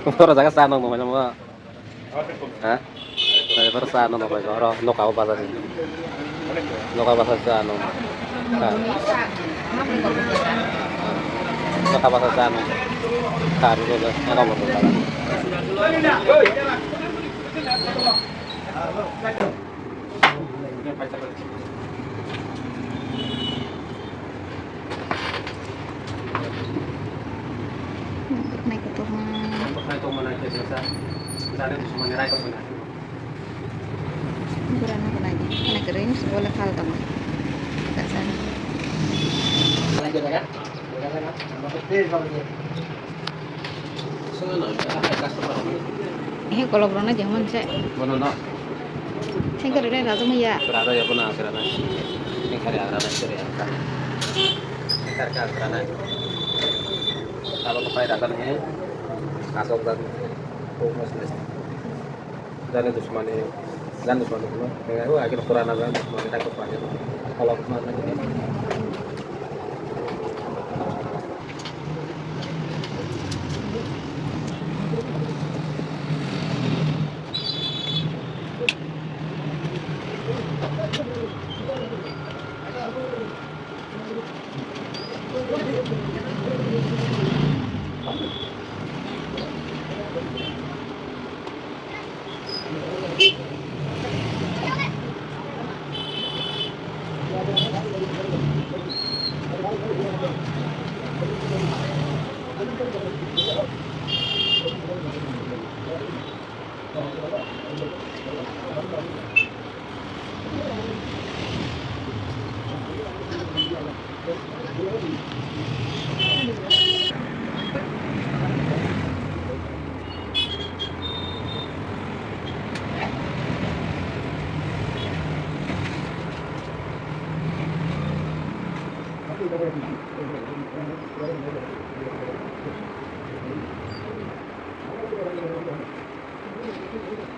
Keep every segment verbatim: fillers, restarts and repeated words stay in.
Oro jaga cha nong nong mo. Ha? Oro cha nong nong oro noka o basa. Noka basa cha nong. Ha. Noka basa cha nong. Kar ro ga. Noka basa cha. Bwkhwnai kotorma. Bwkhwnai tongma nai khe jesa. Jani dusmani rai kotorma. Bwrano hwnai di. Hwnai kwrwi wngsi bole phal tongo. Kasani. He kolok rwna je hwn se. Bono no. Thengkar rwna raja maya. Raja ya bono ang rwna. Thengkar ya rwna sere ya. Thengkar ka rwna. Abo ko pai raja ni. Asok dan. Ko mas les. Jani dusmani. Jani dusmani bono. Thengkar o agin purana jani dusmani tak ko pare. Kolok rwna.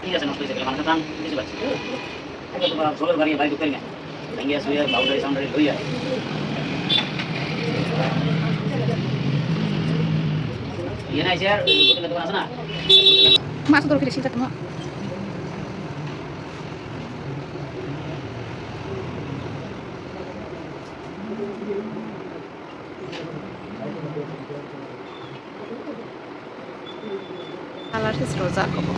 ঠিক আছে, নষ্ট হয়েছে, গেলে মানুষের প্রাণ বেশি বাঁচছে। এটা তোমার জলের গাড়ি বাইক ঢুকতে না। ভেঙে শুয়ে বাউন্ডারি সাউন্ডারি ধুইয়া। ইয়ে না, এসে আর দোকানে দোকান আছে না? মাছ ধরে ফিরে সিলতে তোমার। Kalar khe srojak obo.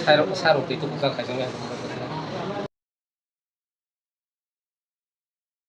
Sarok, sarok twi tubugjak khaijak ya.